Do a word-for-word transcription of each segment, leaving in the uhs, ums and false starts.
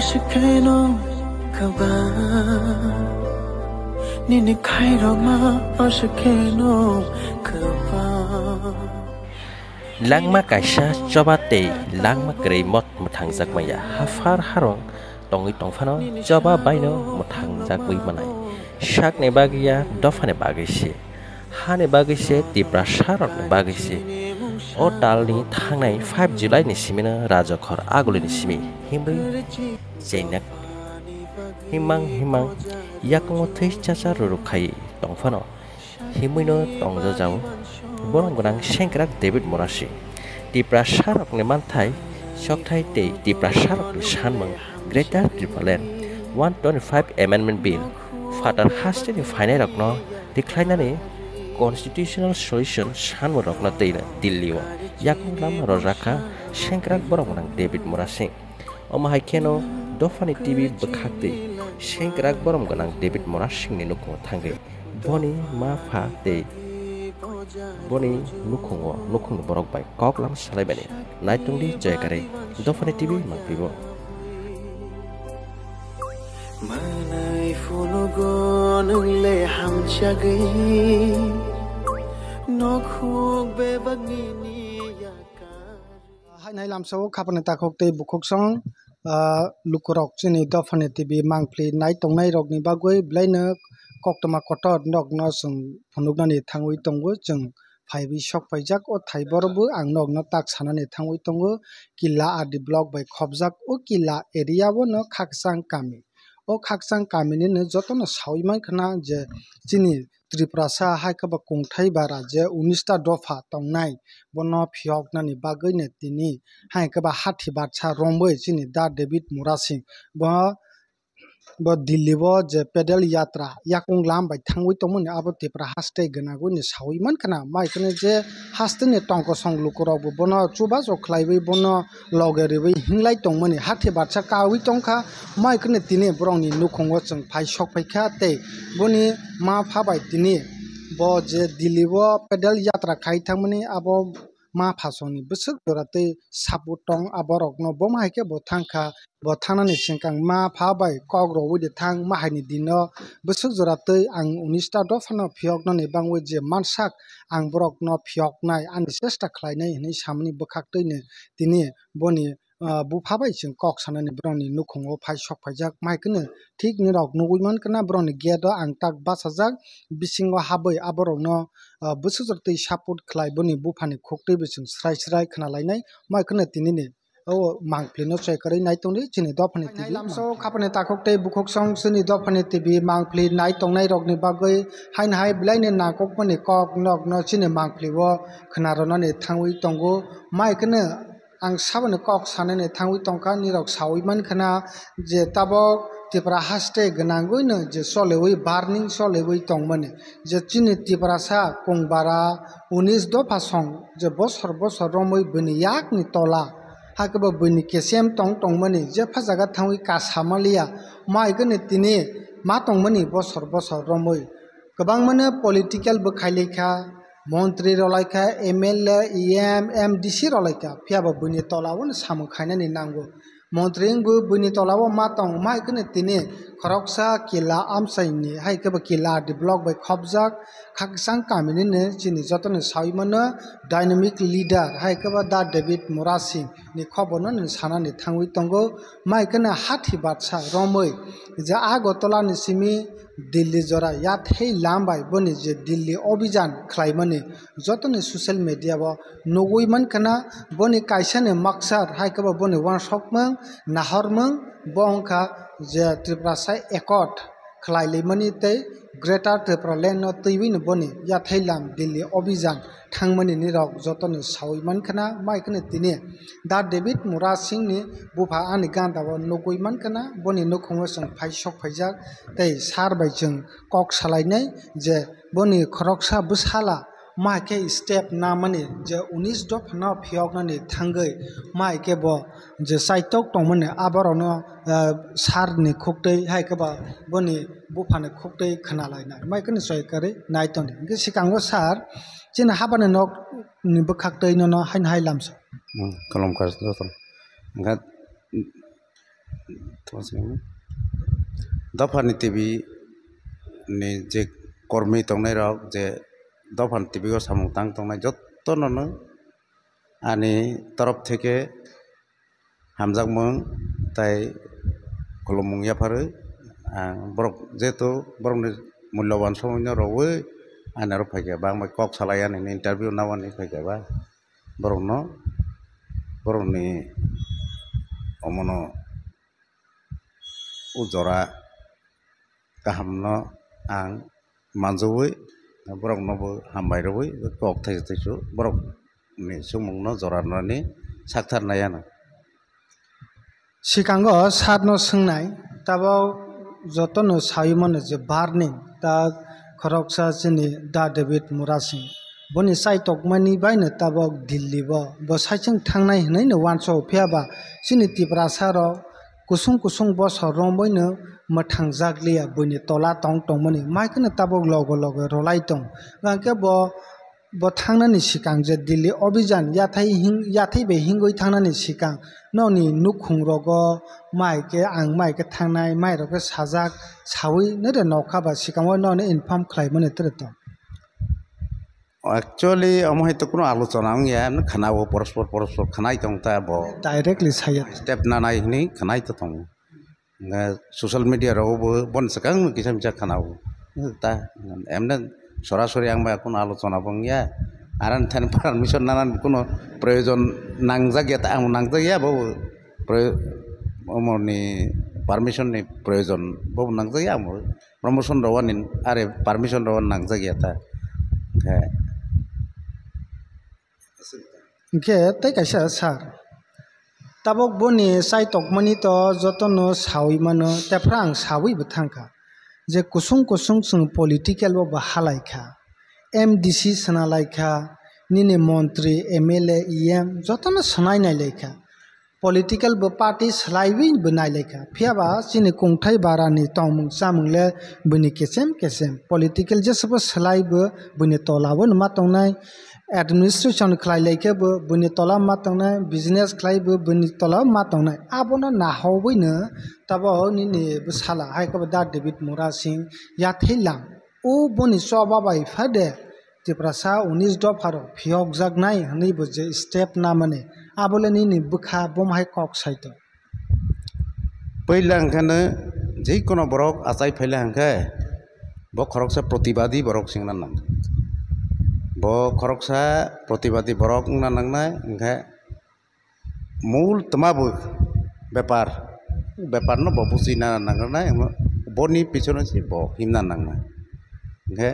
Shikeno kaba nini khairokma o shikeno kaba. Langma kaisa choba tei langma kwrwi mot mwthangjak maya. Haphar harong tongwi tongphano choba baino mwthangjagwi manai. Sakni bagwi ya dophani bagwi se. Hani bagwi se Tiprasarokni bagwi se. O talni thangnai five July ni simino Rajakhor Agulini simi himwi chengnak himang himang yakungo thwi chacha ruruk khai tongphano himwino tongjajao borom gwnang sengkrak David Murasing. Tiprasarokni manthai, sokthai tei Tiprasarokni sanmung Greater Tipraland one twenty-five Amendment Bill phatar hasteni phainairokno rikhlainani constitutional solution sanmungrokno twino Delhi-o yakung lama rojakha sengkrak borom gwnang David Murasing. Omo hai kheno dophani T V bwkhaktwi sengkrak borom gwnang David Murasingni nukhungo thangwi boni ma pha tei boni nukhungo nukhungni borok bai kok lam salaimani. Naitongdi Joyakari dophani T V mangphibo. Manai phunugo nwng le hamjagwi nokhuk bebak nini yakar. Hainai lamsao khapani takhuk tei bukhuksong, ah, lukurok chini dophani T V mangpli nai tongnai rokni bagwi belaino koktwma kotor nokno chwng phunuknani thangwi tongo. Chwng phaiwi sok paijak o thai borokbo ang nokno tak sanani thangwi tongo. Kila R D block bai khopjak o kila area o no Khakchang kami. O Khakchang kamini no jotono sawi mankha na je chini Tiprasa hai khe bo kungthai bara je unis ta dopha tongnai bono phiyoknani bagwi no tini hai khe bo hathi batsa romwi chini Da David Murasing bo bo Delhi o je pedal yatra yakung lam bai thangwi tongmani abo Tipra haste gwnagwi ni sawi mankha na. Mai kheno je haste ni tongkosong lukurok bo bono chubachu khlaiwi bono loge riwi hinglai tongmani hathi batsa kawi tongkha. Mai kheno tini borokni nukhungo chwng phai sok phaikha tei boni ma pha bai tini bo je Delhi o pedal yatra khai thangmani abo ma phasongni bwswk jora tei support tong a borokno. Bo ma hai khe bo thangkha, bo thangnani sengkang ma pha bai kok rogwi de thang ma haini dino bwswk jora tei ang unis ta dophano phiyoknani bangwi je mansak ang borokno phiyoknai ani chesta khlainai hinwi samani bwkhaktwino tini boni ah, bupha bai chwng kok sanani borokni nukhungo phai sok phaijak. Mai kheno thik nirok nugwi mankha na borokni gate o ang tak bachajak bisingo habwi aborokno, ah, bwswk jora twi support khlai boni buphani khuktwi bo chwng srai srai khna lainai. Mai kheno tinini o mangpli no choi kwrwi nai tongdi chini dophani T V. Lamsao khapani takhuk tei bukhuksong chini dophani T V mangpli nai tongnai rokni bagwi haino hai belaini nangkukmani kok nokno chini mangpli o khna rwnani thangwi tongo. Mai kheno ang saboni kok sanani thangwi tongkha, nirok sawi mankha na je tabok Tipra haste gwnangwino je choliwi burning choliwi tongmani, je chini Tiprasa kungbara unis dopha song je bosor bosor romwi bini yakni tola, hakhe bo bini kesem tong tongmani, jepha jaga thangwi kasa maliya, mai kheno tini ma tongmani bosor bosor romwi. Kwbangmano political bwkhai laikha, montri rok laikha, M L A, E M, M D C rok laikha, phiya bo buini tola o no samung khainani nango. Montri wngbo buini tola o ma tong, ma hai kheno tini khoroksa kila amchaini, hai khe bo kila R D block bai khopjak, Khakchang kamini no chini jotono sawi mano dynamic leader, hai khe bo Da David Murasing ni khobor no nini sanani thangwi tongo. Ma hai kheno hathi batsa romwi je Agartala ni simi Delhi jora yathai lam bai boni je Delhi obijan khlaimani jotoni social media o nugwi mankha na. Boni kaisa ni maksar hai khe bo boni uansukmung nahormung bo wngkha je Tiprasa accord khlai laimani tei Greater Tipraland no twiwi no boni yathai lam Delhi obijan thangmani nirok jotono sawi mankha na, mai kheno tini Da David Murasing ni bupha ani ganda o nugwi mankha na, boni nukhungo chwng phai sok phaijak tei sir bai chwng kok salainai je boni khoroksa bwsala ma khe step namani je unis dophano phiyoknani thangwi mai khe bo je chaitok tongmani aborokno, ah, sir ni khuktwi hai khe ba boni buphani khuktwi khna lainai. Mai kheno soi kwrwi nai tongdi. Hwnkhe swkango sir, chini habani nok ni bwkhak twi nono haino hai lamsa. Hmm, khulumkha joto. Hwnkhe Dophani T V ni je kormi tongnai rok, je Dophani T V o samung tang tongnai jotono no ani torof theke hamjakmung tai khulumung yapharwi. Ang borok jehetu borokni mulyaban somoino rwwi ani aro phaikha ba, ang bai kok salai ani interview naui phaikha ba, borokno, borokni omono o jora kahamno ang manjagwi borokno bo hambai rwwi kok thaisu thaisu borokni swngmungno jora rwnani sakthar nai ano. Sikango sir no swngnai, tabok jotono saui mano je burning ta khoroksa chini Da David Murasing. Boni chaitokmani baino tabok Delhi bo bo saichung thangnai hwnwi no uansukha, phiya ba chini Tiprasa rok kusung kusung bosor romwi no mwthang jak liya, buini tola tong tongmani mai kheno tabok loge loge rwlai tong. Hwnkhe bo, bo thangnani swkang je Delhi Abhijan yathai hing-, yathai bai hingwi thangnani swkang nokni nukhung rogo mai khe, ang mai khe thangnai, mai rok khe sajak saui nere nokha ba swkango nokni inform khlaimani tere tong. Actually, omo hai to kuno alochona wngya, khna-o porospor porospor khnai tong ta bo. Directly saya. Step nanai hwnwi khnai to tongo. Nga social media rogo bo bon swkang kisa misa khna-o. Ta emne sorasori ang bai kuno alochona bo wngya. Aran thani permission nanan kuno proyojon nangjak ya ta, ang nangjak ya bo. Proyo-, omoni permission ni proyojon bo nangjak ya ang bo. Promotion rwani, are permission rwani nangjak ya ta. Khe. Hwnkhe tei kaisa sir, tabok boni chaitokmani to jotono saui mano, tephra ang saui bo thangkha je kusung kusung chwng political bo bo halai kha, M D C swnalai kha, nini montri, M L A, E M jotono swnai nai lai kha. Political bo party swlaiwi bo nai lai kha, phiya ba chini kungthai bara ni tongmung chamung le bini kesem kesem. Political jesa bo swlai bo bini tola bo ma tongnai, administration khlai lai khe bo bini tola ma tongnai, business khlai bo bini tola ma tongnai. Abono nahogwi no tabok nini bwsala hai khe bo Da David Murasing yathai lang. O boni choba bai pha de Tiprasa unis dopha rok phiyokjaknai hwnwi bo je step namani, abole nini bwkha bomo hai kok saito. Puila hwnkhe no jikono borok achai phaila hwnkhe bo khoroksa protibadi borok se wngna nang. Bo khoroksa protibadi borok wngna nangnai hwnkhe mul twma bo bepar, bepar no bo bujina nangnai, boni pisono se bo himna nangnai. Hwnkhe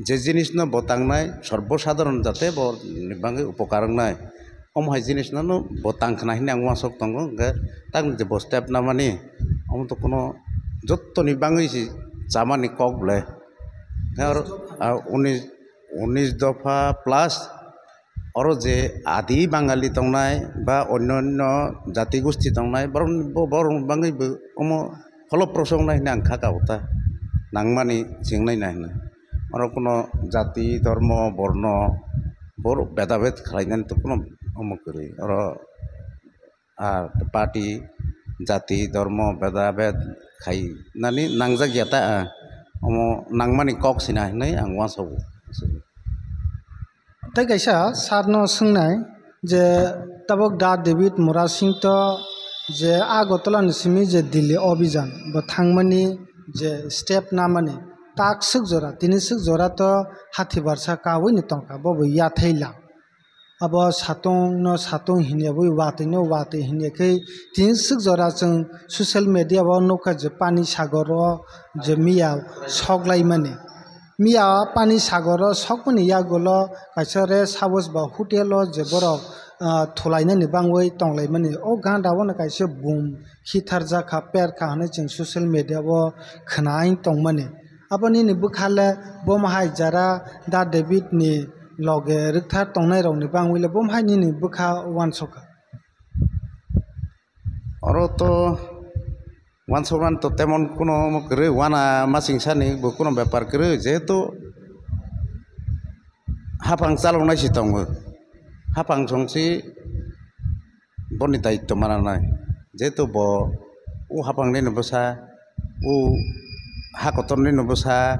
je jinis no bo tangnai sorbo sadharon jate bo ni bagwi upokar wngnai, omo hai jinis no, no bo tang khna hwnwi ang uansuk tongo. Hwnkhe tamni je bo step namani omo to kuno jottoni bagwi se chamani kok ble. Hwnkhe oro, ah, unis, unis dopha plus oro je adi Bangali tongnai ba onno onno jati gosti tongnai, borokni bo-, borokni bagwi bo omo pholoproso wngnai hwnwi ang kha kha o ta, nangmani se wngnai na hwnwi. Oro kuno jati, dhormo, borno, borok bedabed khlainani to kuno omo kwrwi. Oro, ah, party, jati, dhormo, bedabed khainani nangjak ya ta, ah, omo nangmani kok sina hwnwi ang uansukgo. Tei kaisa sir no swngnai je tabok Da David Murasing to je Agartala ni simi je Delhi Abhijan bo thangmani je step namani tak swk jora, tini swk jora to hati barsa kaui ni tongkha, bo bo yathai lang. Abo satung no satung hinya bui watwi no watwi hinya khe tini swk jora chwng social media o nukha je Pani Sagor o je miya sok lai mani. Miya Pani Sagor o sokmani yagulo kaisa rest house ba hotel o je borok, ah, thulainani bangwi tonglaimani. O ganda o no kaisa bum khitharjak kha, per kha hwnwi chwng social media o khwnai tongmani. Abo nini bwkha le bomo hai jara Da David ni loge rwkthar tongnai rok ni bangwi le bomo hai nini bwkha uansukha. Oro to uansukmani to temon kuno omo kwrwi, wana masing sani bo kuno bepar kwrwi, jehetu haphang chaloknai se tongo, haphang songsi boni daityo mananai. Jehetu bo o hapang nini bwsa, o ha kotor nini bwsa,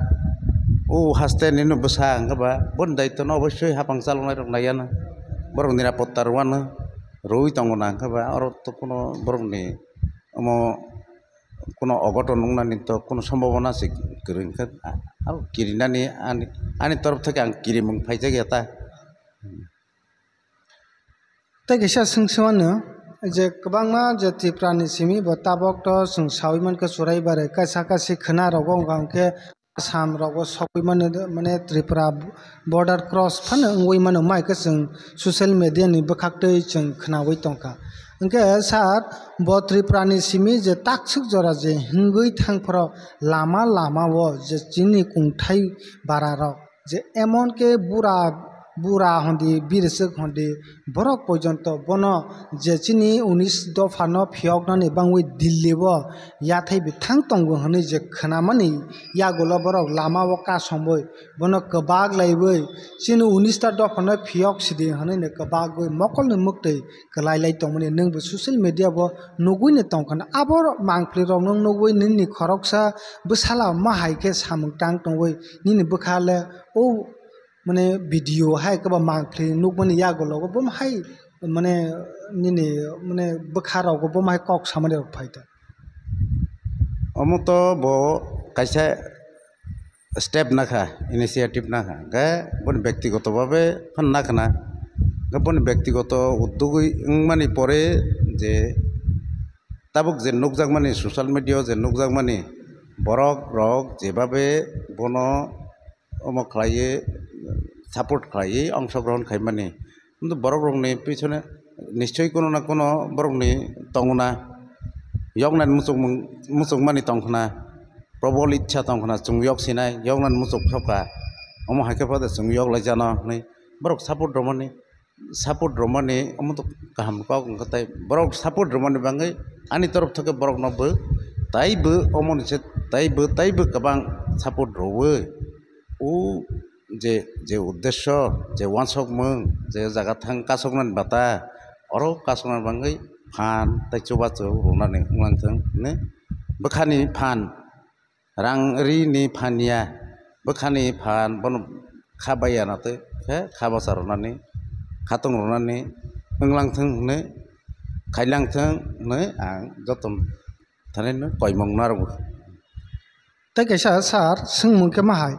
o haste nini bwsa, hwnkhe ba boni daitwno obosoi hapang chaloknairok naiyano, borok nirapotta rwano, rwui tongo na, hwnkhe ba oro to kuno borokni omo kuno ogoton wngnani to kuno sombhabona se kwrwi, hwnkhe abo kirinani ani, ani torof theke ang kirimung phaijak ya ta. Tei kaisa swngchwng ano je kwbangma je Tripura ni simi bo tabok to chwng sawi mankha churai bare kaisa kaisa khwna rogo wngkha hwnkhe Assam rogo sogwi mano, mane Tripura border cross phano wngwi mano mai khe chwng social media ni bwkhaktwi chwng khwnawi tongkha. Hwnkhe sir bo Tripura ni simi je takswk jora je hingwi thangphoro lama lama o je chini kungthai bara rok je emon ke bura, bura hondi, birswk hondi, borok porjonto bono je chini unis dophano phiyoknani bangwi Delhi o yathai bithang tongo hwnwi je khwnamani yagulo borok lama o kasongwi bono kwbak laiwi chini unis ta dophano phiyok sidi hwnwi no kwbagwi mokolni mwktwi kwlai lai tongmani nwngbo social media o nugwi no tongkha. Abo mangpli rok nwng nugwi nini khoroksa bwsala ma hai khe samung tang tongwi nini bwkha le o mane video hai kwbangma mangpli nukmani yagulo bo hai mane nini mane bwkha rogo bo hai kok samani rok phai ta. Omo to bo kaisa step nakha, initiative nakha, hwnkhe boni byaktigoto bhabe phano nakhna, hwnkhe boni byaktigoto uddogwi wngmani pore je tabuk je nukjakmani, social media o je nukjakmani borok rok jebhabe bono omo khlaiwi support khlaiwi ongshogrohon khaimani, hintu borok rokni pisone nischoi kuno na kuno borokni tongna, yoknani muchungmung-, muchungmani tongkhna, probol ichha tongkhna, chwng yok sinai, yoknani muchuk thokha, omo hai khe phano chwng yok lai jana hwnwi borok support rwmani, support rwmani omo to kaham kok wngkha, tei borok support rwmani bagwi ani torof theke borokno bo taibo omoni se taibo, taibo kwbang support rwui o je, je uddesyo, je uansukmung, je jaga thang kasuknani bata, oro kasuknani bagwi phan tei chubachu rwnani wnglang thung hwnwi bwkhani phan, rang rini phan ya, bwkhani phan bono kha bai ya na twi khe kha bwsa rwnani, khatung rwnani wnglang thung hwnwi, khailang thung hwnwi ang joto thani no koimung narwkha. Tei kaisa sir swngmung khe ma hai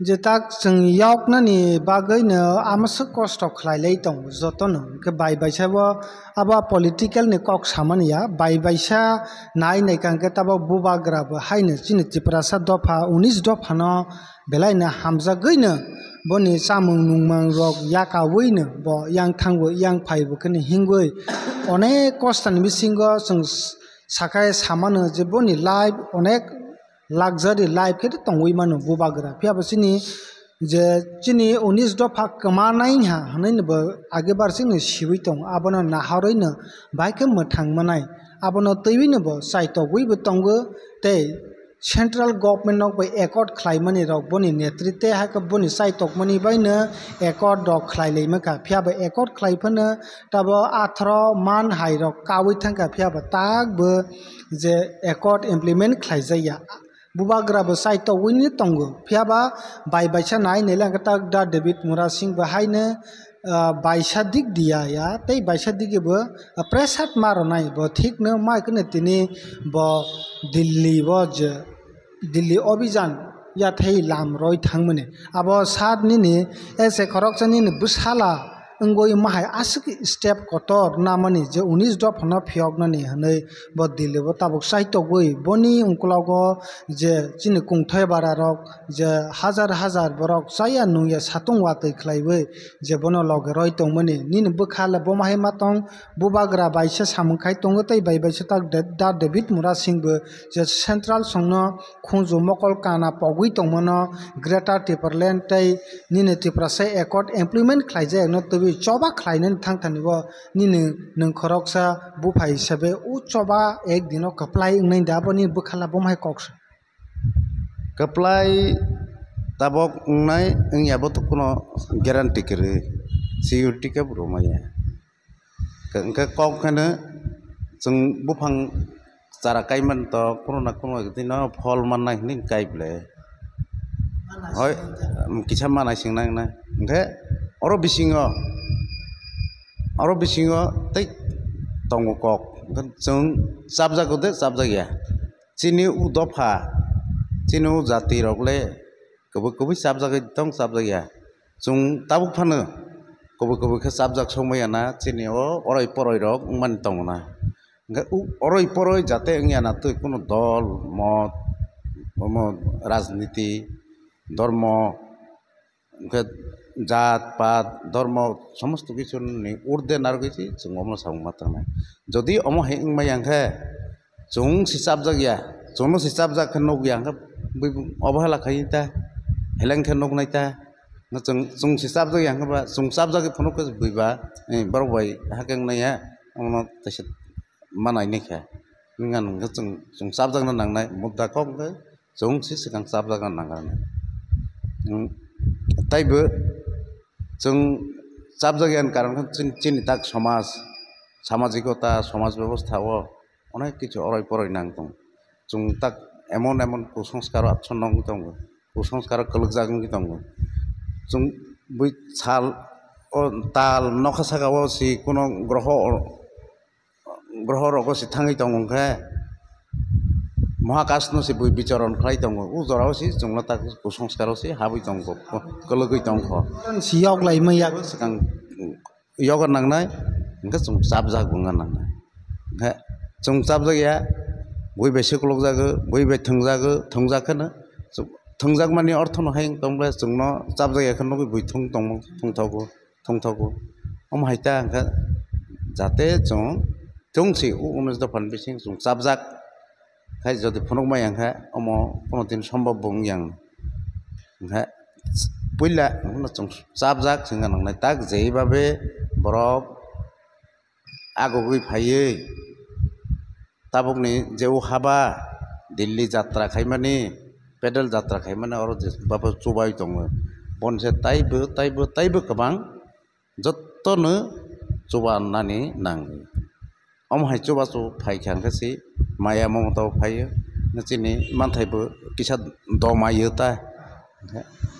je tak chwng yoknani bagwi no amoswk kosto khlai lai tongo jotono, hwnkhe bai baisa bo abo political ni kok samani ya, bai baisa nai nai kha hwnkhe tabok bubagra bo haino chini Tiprasa dopha unis dopha no belai no hamjagwi no boni chamung nungmung rok yakawi no bo yang thango yang phai bo khe no hingwi onek kosto ni bisingo chwng sakai samano je boni life onek luxury life khe tongwi mano bubagra. Phiya bo chini je chini unis dopha kwmanai ha hwnwi no bo age bar chini siwi tongo, abono naharwi no bai khe mwthang manai. Abono twiwi no bo chaitogwi bo tongo tei central government no bo accord khlai mani rok boni netritwe hai khe boni chaitokmani bai no accord rok khlai lai mankha. Phiya bo accord khlai phano tabo atharo man hai rok kawi thangkha, phiya bo tak bo je accord implement khlai jak ya. Bubagra bo chaitogwi no tongo, phiya ba bai baisa nai nai lang tak da David Murasing bo hai no, ah, baisa dik diya ya, tei baisa dik bo, ah, pressure ma rwnai bo thik no mai khe no tini bo Delhi bo je Delhi Abhijan yathai lam roi thangmani. Abo sat nini ese khoroksa nini bwsala wngwi mahai aswk step kotor namani je unis dophano phiyoknani hwnwi bo Delhi bo tabuk chaitogwi boni ungkologo je chini kungthai bara rok je hajar hajar borok chaya nungya satung watwi khlaiwi je bono loge roi tongmani. Nini bwkha le bo mahai ma tong, bubagra baisa samung khai tongo tei bai baisa tak Da-, Da David Murasing bo je central songno khunju mokol kana pogwi tongmano Greater Tipraland tei nini Tiprasa accord implement khlaijakno twiwi choba khlainani thangthani bo nini nwng khoroksa buphai hisabe o choba ek dino kwplai wngnai da aboni bwkhala bo mahai kok sa. Kwplai tabok wngnai wngya bo to kuno guarantee kwrwi, security khe bo rwmaya. Hwnkhe kok khe no Chwng buphang chara kaiman to kuno na kuno tino phol mannai hinwi kai ble. Hoi, um, kisa manai sing nang na. Hwnkhe oro bisingo, oro bisingo tei tongo kok. Hwnkhe chwng chapjago de chapjak ya. Chini u dopha, chini u jati rok le kubui kubui chapjagwi tong chapjak ya. Chwng tabuk phano kubui kubui khe chapjak songma ya na chini o oroi poroi rok wngmani tongo na. Hwnkhe u-, oroi poroi jate wngya na twi kuno dol, mot, omo rajniti, dormo, hwnkhe jat, pat, dormo, somosto kisu ni urde narwgwi se chwng omono samung ma tangnai. Jodi omo hai wngmaya hwnkhe, chwng se chapjak ya, chwngno se chapjak khe nuk ya hwnkhe, bui obohela khai ta, heleng khe nuk nai ta. Chwng, chwng se chapjak ya hwnkhe ba, chwng chapjagwi phunuk khe bui ba, eh, borok bai hakhe wngnai ya, omono teisa ma nainai kha. Wngya hwnkhe chwng, chwng chapjakna nangnai, mudda kok hwnkhe chwng se swkang chapjakna nangnai. Taibo chwng chapjak yani karon khe chini, chini tak somaj, samajikota, somaj bebostha o onek kichu oroi poroi nang tong. Chwng tak emon emon kusongskaro achomno wngwi tongo, kusongskaro kwlwkjak wngwi tongo. Chwng bui sal o tal nokha saka o si kuno groho, groho rogo si thangwi tongo hwnkhe, mohakashno si bui bichoron khlai tongo. O jorao si chwngno tak kusongskaro si habwi tongo, kwlwgwi tongkho. Si yok laimaya. Swkang yoga nangnai, hwnkhe chwng chapjak wngna nangnai. Hwnkhe chwng chapjak ya, bui bai swklokjago, bui bai thwngjago, thwngjak kheno, chwng, thwngjak mani orthono hai wng tong ble chwngno chapjak ya khe nugwi bui thwng tongmo, thwngthogo, thwngthogo. Omo hai ta hwnkhe jate chwng thwngsi o unis dophani bising chwng chapjak. Khai jodi phunukmaya hwnkhe omo kono din sombobbo wngya wng. Hwnkhe puila hwnkhe chwng chapjak se wngya nangnai tak jeibabe borok agugwi phaiwi tabukni je o haba Delhi jatra khaimani, pedal jatra khaimani oro je babo chubai tongo. Bonse taibo, taibo, taibo kwbang. Jotono chuba nani nango. Omo hai chubachu phai kha hwnkhe se maya momoto phaiyo. Chini manthaibo kisa domaio ta.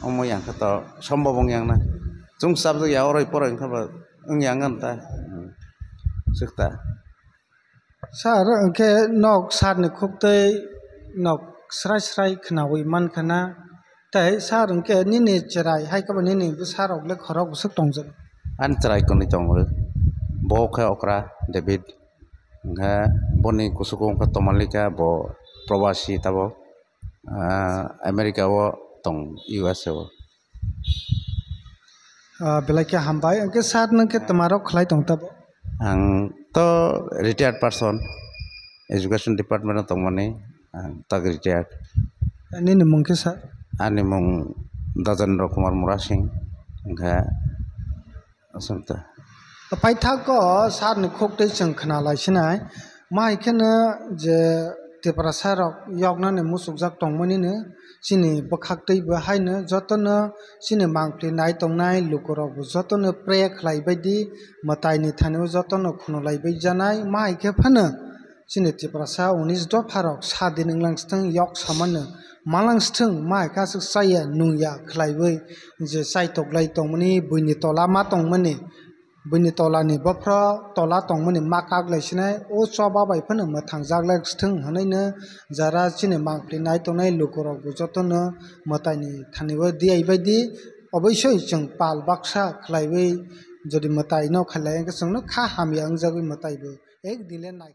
Omo yang khe to sombobong yang na. Chwng chapjak ya oroi poroi wngkha ba wng yang ta. Swk ta. Sir, hwnkhe nok sir ni khuktwi nok srai srai khwnawi mankha na. Tei sir hwnkhe nini chwrai hai khe bo nini bwsa rok le khorok bwswk tongjak? Ani chwrai kwnwi tongo. Bo khe okra David. Hwnkhe boni kusugo wngkha Tomalika, bo probasi tabok, ah, America o tong, U S A o. Ah, belai khe hambai. Hwnkhe sir, nwng khe twma rok khlai tong tabo? Ang to retired person, education department o tongmani, ang tak retired. Nini mung khe sir? Ani mung Dajendra Kumar Murasing, hwnkhe aswk ta. Paithak o sir ni khuktwi chwng khna lai sinai. Ma hai kheno je Tiprasa rok yoknani muchukjak tongmani no chini bwkhak twi bo haino jotono chini mangpli nai tongnai luku rok bo jotono pray khlai bai di, mwtai ni thani o jotono khunu lai bai janai. Ma hai khe phano chini Tiprasa unis dopha rok sadin wnglang sthwng yok samano malang sthwng ma hai khe aswk chaya nungya khlaiwi je chaitok lai tongmani buini tola ma tongmani. Buini tola ni bophro tola tongmani ma kak lai sinai, o choba bai phano mwthang jak lai sthwng hwnwi no jara chini mangpli nai tongnai luku rok bo joto no mwtai ni thani o diai bai di. Oboisoi chwng pal baksa khlaiwi jodi mwtai no khlai hwnkhe chwng no kha hamya wngjagwi mwtai bo ek din le nai.